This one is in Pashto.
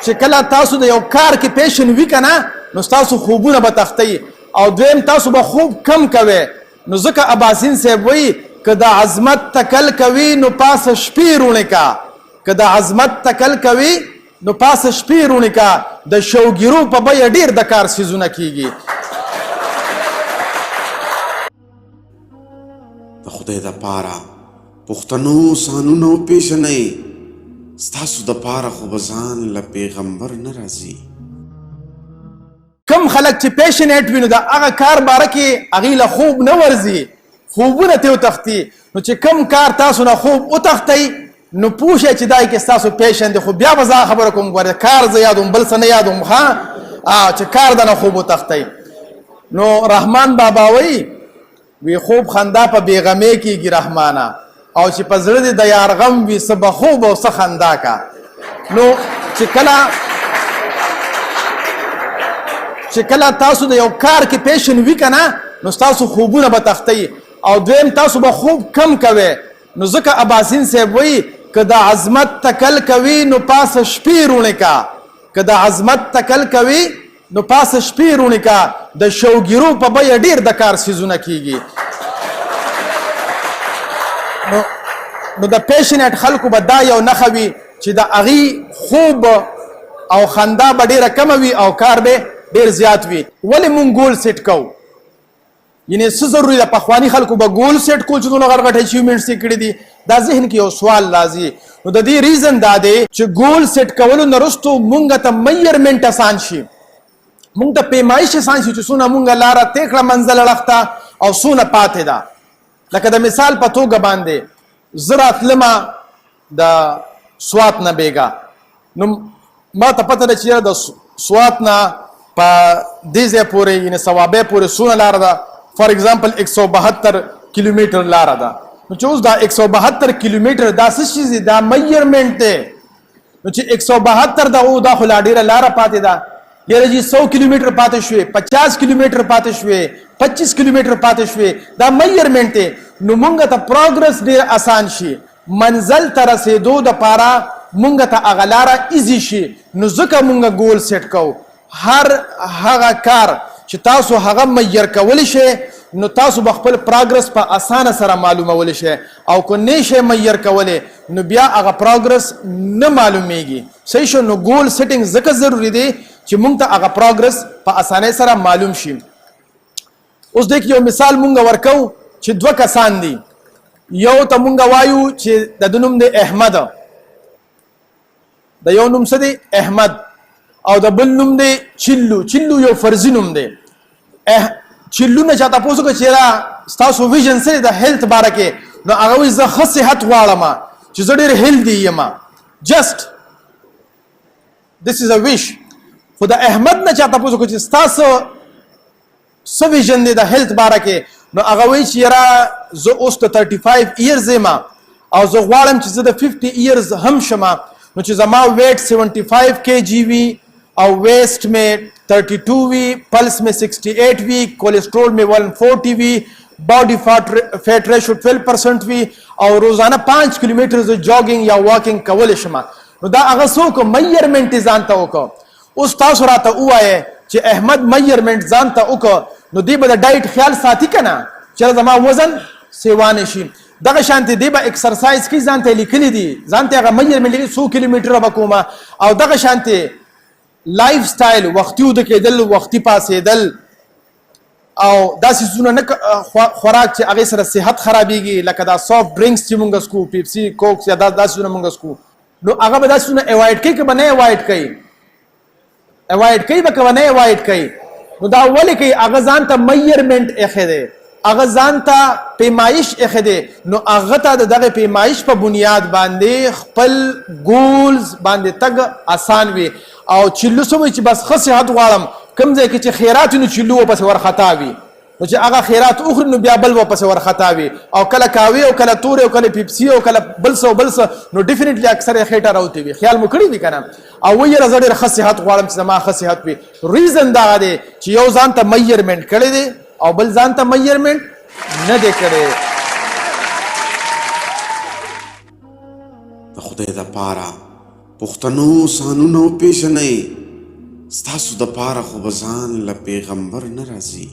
چې کله تاسو د یو کار کې پیشن وی کنه، نو تاسو خوبونه به تختی، او دویم تاسو به خوب کم کوئ. نو ځکه اباسین صاحب وایي، که د عظمت تکل کوي نو پاسه شپې روڼې کا، که د عظمت تکل کوي نو پاسه شپې روڼې کا، د شوګیرو په بیه ډیر د کار څیزونه کیږي. د خدای د پاره پښتنو ځانونه وپېژنئ، ستاسو د پاره خو به ځان له پیغمبر نه راځي. کم خلک چې پیشنیټ وي، نو د هغه کار باره کې هغوی له خوب نه ورځي، خوبونه ترې وتښتي. نو چې کم کار تاسو نه خوب وتښتئ، نو پوه شئ چې دا کې ستاسو پیشن دی. خو بیا به زه خبره کوم، ګوره کار زه یادوم، بل څه نه یادوم. ښه، چې کار د نه خوب وتښتئ. نو رحمان بابا وایي، وی خوب خندا په بیغمې کېږي رحمانه، او چې په زړه دې د یار غم وي، څه به خوب او څه خندا کا. نو چې کله تاسو د یو کار کې پیشن وي که نه، نو ستاسو خوبونه به تختی، او دویم تاسو به خوب کم کوئ. نو ځکه اباسین صاحب وایي، که د عظمت تکل کوي نو پاسه شپې روڼې کا، که د عظمت تکل کوي نو پاسه شپې روڼې کا، د شوګیرو په بیه ډیر د کار څیزونه کیږي. نو د پیشنټ خلکو به دا یو نښه وي چې د هغې خوب او خندا به ډیره کمه وي او کار به ډیر زیات وي. ولې مونږ goal set کوو؟ یعنی څه ضروري ده؟ پخواني خلکو به goal set کول چې دونه غټ غټ achievements یې کړي دي. دا ذهن کې یو سوال راځي. نو د دې reason دا دی چې goal set کولو نه وروسته مونږ ته measurement اسان شي، مونږ ته پیمایش اسان شي چې څونه مونږ لاره طی کړه منزل اړخ ته او څونه پاتې ده. لکه د مثال په توګه باندې، زه راتلمه د سوات نه بیګا، نو ما ته پته ده چې یاره د سوات نه په دې ځای پورې، یعنې صوابۍ پورې څونه لاره ده. for example 172 کیلومتر لاره ده. نو چې اوس دا 172 کیلومتر دا څه شی دی؟ دا measurement دی. نو چې 172 دا او دا خو لا ډیره لاره پاتې ده. یاره جی، 100 کیلومتر پاتې شوې، 50 کیلومتر پاتې شوې، 25 کیلومتر پاتې شوې، دا measurement دی. نو مونږ ته progress ډیر اسان شي، منزل ته رسیدو د پاره مونږ ته هغه لاره easy شي. نو ځکه مونږ goal set کوو. هر هغه کار چې تاسو هغه measure کولی شئ، نو تاسو به خپل progress په اسانه سره معلومولی شئ، او که نه شئ measure کولی، نو بیا هغه progress نه معلومیږي. صحیح شو؟ نو goal setting ځکه ضروري دی چې مونږ ته هغه progress په اسانۍ سره معلوم شي. اوس دې کې یو مثال مونږ ورکو چې دوه کسان دي. یو ته مونږ وایو چې د ده نوم دی احمد. د یو نوم څه دی؟ احمد. او د بل نوم دی چلو. چلو یو فرضي نوم دی. چلو نه چا تاسو وکړه چې را ستاسو vision څه دی د health باره کې؟ نو هغه وایي، زه ښه صحت غواړم، چې زه ډېر healthy یم. Just this is a wish. خو د احمد نه چا تاسو وکړه چې ستاسو څه vision دی د health باره کې؟ نو هغه وایي چې یاره، زه اوس د 35 years یم او زه غواړم چې زه د 50 years هم شم، نو چې زما weight 75 kg وي او waist مې 32 وي، پلس مې 68 وي، کولیسټرول مې 140 وي، body fat ratio 12% وي او روزانه 5 کیلومتر زه jogging یا walking کولی شم. نو دا هغه څوک measurement ځان ته وکړ. اوس تاسو راته ووایه چې احمد measurement ځان ته وکړ، نو دی به د diet خیال ساتي که نه چې زما وزن سیوا نه شي؟ دغه شانتې دی به exercise کوي، ځان ته لیکلي دي، ځان ته هغه measurement لیکلي، څو کیلومتره به کومه. او دغه شانتې life style، وختي اوده کېدل، وختي پاڅېدل او داسې څیزونه نه خوراک چې هغې سره صحت خرابېږي، لکه دا soft drinks چې مونږ څکو، پیپسي، کوکس یا دا داسې څیزونه مونږ څکو. نو هغه به داسې څیزونه avoid کوي که به نه avoid کوي؟ Avoid کوي به که به نه avoid کوي؟ نو دا ولې کوي؟ هغه ځان ته measurement ایښی دی، هغه ځان ته پیمایش ایښی دی. نو هغه ته د دغه پیمایش په بنیاد باندې خپل goals باندې تګ اسان وي. او چلو څه وایي چې بس ښه صحت غواړم، کوم ځای کې چې خیرات وي، نو چلو ورپسې ورخطا وي. نو چې هغه خیرات وخوري، نو بیا بل ورپسې ورخطا وي، او کله قهوې او کله تورې او کله پیپسي او کله بل څه او بل څه. نو definitely اکثر یې خېټه راوتې وي. خیال مو کړی وي که نه؟ او وایي، یاره، زه ډېر ښه صحت غواړم چې زما ښه صحت وي. Reason دغه دی چې یو ځان ته measurement کړی دی او بل ځان ته measurement نه دی کړی. د خدای د پاره. پښتنو ځانونه وپېژنئ، ستاسو دپاره خو به ځان له پېغمبر نه راځي.